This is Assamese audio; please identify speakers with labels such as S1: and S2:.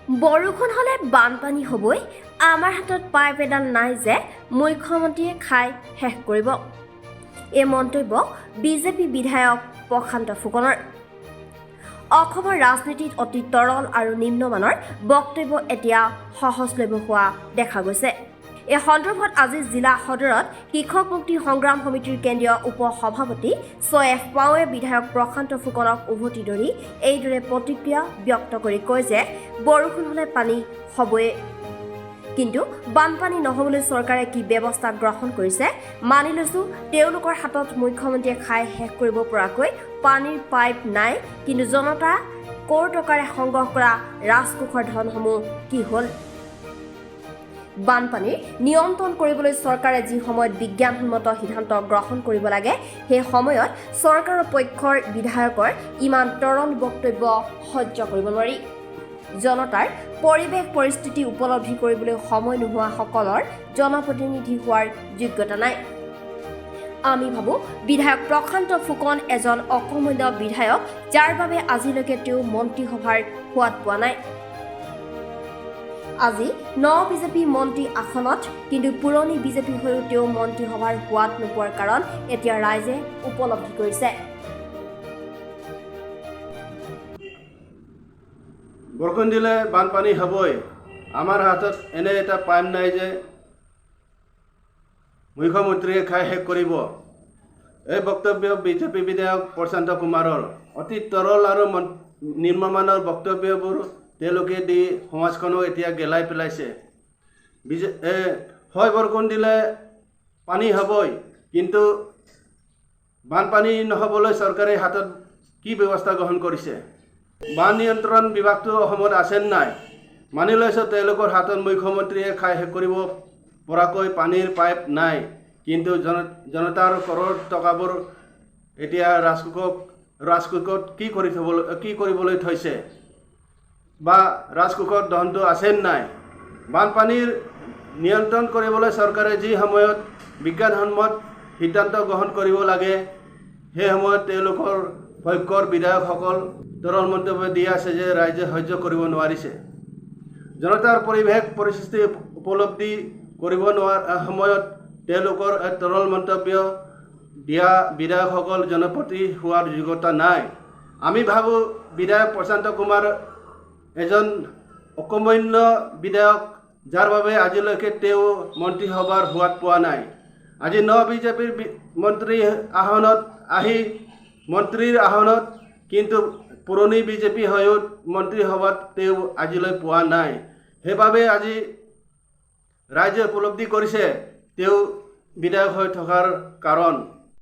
S1: বৰষুণ হ'লে বানপানী হ'বই, আমাৰ হাতত পাইপ এডাল নাই যে মুখ্যমন্ত্ৰীয়ে খাই শেষ কৰিব। এই মন্তব্য বিজেপি বিধায়ক প্ৰশান্ত ফুকনৰ। অসমৰ ৰাজনীতিত অতি তৰল আৰু নিম্নমানৰ বক্তব্য এতিয়া সহজলভ্য হোৱা দেখা গৈছে। এই সন্দৰ্ভত আজি জিলা সদৰত কৃষক মুক্তি সংগ্ৰাম সমিতিৰ কেন্দ্ৰীয় উপ সভাপতি ছয়েফ পাওৱে বিধায়ক প্ৰশান্ত ফুকনক উভতি ধৰি এইদৰে প্ৰতিক্ৰিয়া ব্যক্ত কৰি কয় যে বৰষুণ হ'লে পানী হ'বই, কিন্তু বানপানী নহ'বলৈ চৰকাৰে কি ব্যৱস্থা গ্ৰহণ কৰিছে? মানি লৈছোঁ তেওঁলোকৰ হাতত মুখ্যমন্ত্ৰীয়ে খাই শেষ কৰিব পৰাকৈ পানীৰ পাইপ নাই, কিন্তু জনতা কৰ টকাৰে সংগ্ৰহ কৰা ৰাজকোষৰ ধনসমূহ কি হ'ল? বানপানীৰ নিয়ন্ত্ৰণ কৰিবলৈ চৰকাৰে যি সময়ত বিজ্ঞানসন্মত সিদ্ধান্ত গ্ৰহণ কৰিব লাগে, সেই সময়ত চৰকাৰৰ পক্ষৰ বিধায়কৰ ইমান তৰল বক্তব্য সহ্য কৰিব নোৱাৰি। জনতাৰ পৰিৱেশ পৰিস্থিতি উপলব্ধি কৰিবলৈ সময় নোহোৱাসকলৰ জনপ্ৰতিনিধি হোৱাৰ যোগ্যতা নাই। আমি ভাবোঁ বিধায়ক প্ৰশান্ত ফুকন এজন অকৰ্মণ্য বিধায়ক, যাৰ বাবে আজিলৈকে তেওঁ মন্ত্ৰীসভাৰ সোৱাদ পোৱা নাই। আজি ন বিজেপি মন্ত্ৰী আসনত, কিন্তু পুৰণি বিজেপি হৈও তেওঁ মন্ত্ৰীসভাৰ সোৱাদ নোপোৱাৰ কাৰণ এতিয়া ৰাইজে উপলব্ধি কৰিছে।
S2: বৰষুণ দিলে বানপানী হ'বই, আমাৰ হাতত এনে এটা পাইপ নাই যে মুখ্যমন্ত্ৰীয়ে খাই শেষ কৰিব। এই বক্তব্য বিজেপি বিধায়ক প্ৰশান্ত কুমাৰৰ। অতি তৰল আৰু নিম্নমানৰ বক্তব্যবোৰ তেওঁলোকে দি সমাজখনক এতিয়া গেলাই পেলাইছে। হয়, বৰষুণ দিলে পানী হ'বই, কিন্তু বানপানী নহ'বলৈ চৰকাৰে হাতত কি ব্যৱস্থা গ্ৰহণ কৰিছে? বান নিয়ন্ত্ৰণ বিভাগটো অসমত আছে নাই? মানি লৈছোঁ তেওঁলোকৰ হাতত মুখ্যমন্ত্ৰীয়ে খাই শেষ কৰিব পৰাকৈ পানীৰ পাইপ নাই, কিন্তু জনতাৰ কৰৰ টকাবোৰ এতিয়া ৰাজকোষত কি কৰিবলৈ থৈছে বা ৰাজকোষত ধনটো আছে নাই? বানপানীৰ নিয়ন্ত্ৰণ কৰিবলৈ চৰকাৰে যি সময়ত বিজ্ঞানসন্মত সিদ্ধান্ত গ্ৰহণ কৰিব লাগে, সেই সময়ত তেওঁলোকৰ পক্ষৰ বিধায়কসকল তৰল মন্তব্য দি আছে যে ৰাইজে সহ্য কৰিব নোৱাৰিছে। জনতাৰ পৰিৱেশ পৰিস্থিতি উপলব্ধি কৰিব নোৱাৰাৰ সময়ত তেওঁলোকৰ তৰল মন্তব্য দিয়া বিধায়কসকল জনপ্ৰতি হোৱাৰ যোগ্যতা নাই। আমি ভাবোঁ বিধায়ক প্ৰশান্ত কুমাৰ এজন অকৰ্মণ্য বিধায়ক, যাৰ বাবে আজিলৈকে তেওঁ মন্ত্ৰীসভাৰ সোৱাদ পোৱা নাই। আজি ন বিজেপিৰ মন্ত্ৰী আসনত আহি মন্ত্ৰীৰ আসনত, কিন্তু পুৰণি বিজেপি হৈও মন্ত্ৰীসভাত তেওঁ আজিলৈ পোৱা নাই। সেইবাবে আজি ৰাইজে উপলব্ধি কৰিছে তেওঁ বিধায়ক হৈ থকাৰ কাৰণ।